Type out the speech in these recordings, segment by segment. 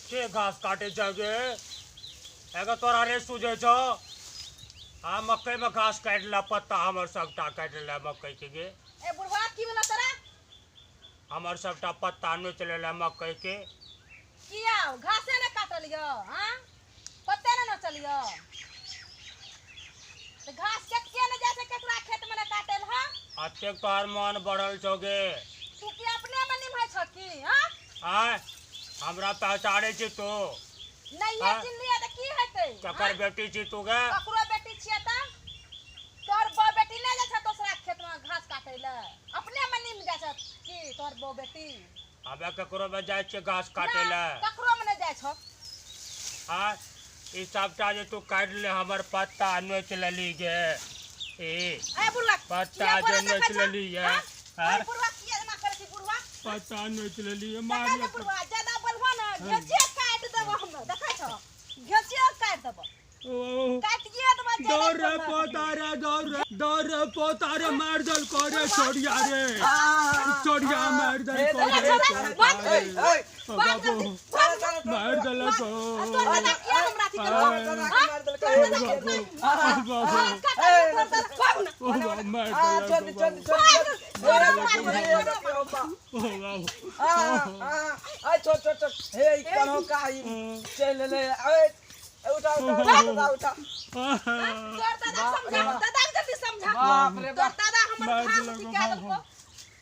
के घास काटे जागे एगो तोरा रे सुझे छौ। आ मकई में घास काटि ला पत्ता हमर सबटा काटि ला मकई के गे। ए बुढ़वा की भेलो तोरा? हमर सबटा पत्ता नोच लेला मकई के। किया घासे ने काटलियो? हां पत्ते ने नोचलियो त घास के किया ने जाय छै केकरा खेत में ने काटल? हां अतेक तोहर मन बढ़ल छौ गे। तू की अपने में निमहै छ की? हां आय हमरा पहचानै छी तू? नहीं चिन्हलियै त की हेतै? ककर बेटी छी तू गे? ककरो बेटी छियै त तोर बौ बेटी नहि जाइ छै दोसरा खेत में घास काटै ले, अपने में निम जाइ छै की तोर बौ बेटी? हमे ककरो में जाइ छियै घास काटै ले? ककरो में नहि जाइ छौ। हाँ ई सबटा जे तू काटि ले हमर पत्ता नोच लेली गे। ए बुढ़वा पत्ता जे नोच लेली ये। हां बुढ़वा किया एना करै छी बुढ़वा? पत्ता नोच लेली ये मार ले बुढ़वा, ज्यादा बोलबो ना घेचिए काटि देबो हम। देखै छौ घेचिए काटि देबो। काटिए देबो। दौड़ रे पोता रे, दौड़ रे, दौड़ रे पोता रे, मार दल को रे छोड़िया रे, छोड़िया मार दल को रे, बाबू मार दल को, उठा उठा उठा। तोर दादा समझा, दादा के जल्दी समझा। बाप रे तोर दादा हमर घास अथी कए देलको।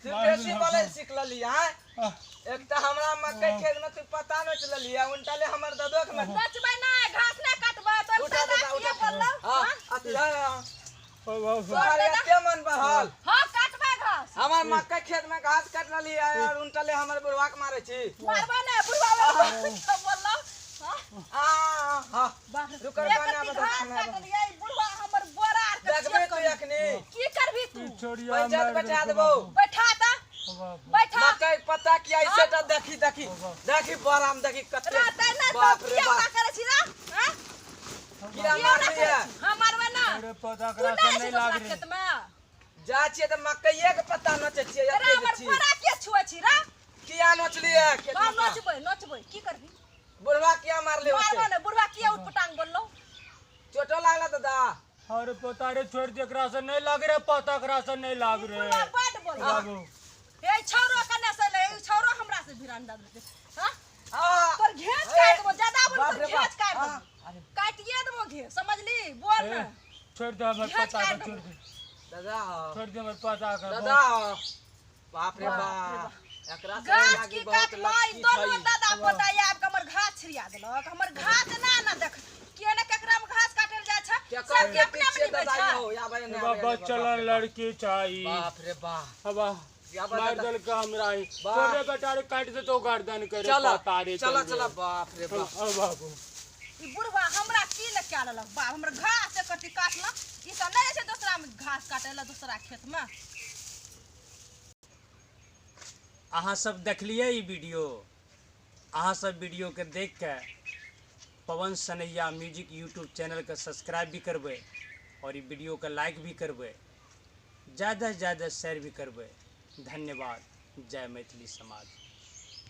तू बेसी बोलै सीख लेली हैं। एकटा हमरा मकई खेत में तू पता नोच लेली है, उनटा ले हमर ददो के नोचबै नै, घास नै काटबै। तोर दादा किए बोललौ? हां तोहर एते मन बढ़ल? हां काटबै घास। हमर मकई खेत में घास काट लेली है और उनटा ले हमर बुढ़वा के मारै छी। मारबै नै बुढ़वा बोललौ। हां हां रुकर खाना बता, खाना बुढ़वा हमर बोरा आर के देखबे तू एखनी की करबी तू? पंचायत बैठा देबौ। बैठा त बैठा। मकई पत्ता किया ऐसे टा देखी देखी देखी बोरा में देखी कते। बाप रे बाप करै छी ना? हां किया मारबी है? हां मारबै ना। अरे पता करा से नहीं लाग रे खेत में जा छियै त मकईए के पत्ता नोचै छियै। रे हमर बोरा के छुए छी रे? किया नोचलियै खेत में? नोचबै नोचबै की करबी? बुढ़वा किया मारले? मारबो ने बुढ़वा किया उटपटांग बोललो? चोटो लागला दादा? अरे पोता रे छोड़ दे, एकरा से नहीं लाग रे पोता, एकरा से नहीं लाग रे। बुढ़वा बड बोल बाबू ए छौरो कने से ले, ई छौरो हमरा से भिरान दे दे। हां हां तोर घेच काट देबो, ज्यादा बोल तोर घेच काट देबो, काटिए देबो घे, समझली? बोल ना। छोड़ दे हमर घेच पता काट के, छोड़ दे दादा, छोड़ दे हमर पता के। दादा बाप रे बाप, एकरा से गाछ लागी की बहुत काटलै लक्की दोनो छै। दादा पोता आबि के हमर घास छिड़िया देलक। हमर घास ना ना देख के ने केकरा में घास काटल जाइ छै, केकर सबके बेटी अपने में छियै निभै दादा छै। यौ? आबै ने, आबै ने, बच्चलन लड़की छै। बाप रे बाप, हवा आबै मार दादा। देल के हमरा ही। बाप। छोड़ रे बेटा रे, काट देतो गर्दन के रे चल पोता रे। चल चल बाप रे बाप। ओ बाबू ई बुढ़वा हमरा की ने कए लेलक बाप, हमर घास एकटी काटलक। ई सब नहि जाइ छै दोसरा में घास काटै लए दोसरा खेत में। अहाँ सब देखलियै ई वीडियो। अहाँ सब वीडियो के देख के Pawan Sanaiya music YouTube channel के सब्सक्राइब भी करबै और ई वीडियो के लाइक भी करबै, ज़्यादा से ज़्यादा शेयर भी करबै। धन्यवाद। जय मैथिली समाज।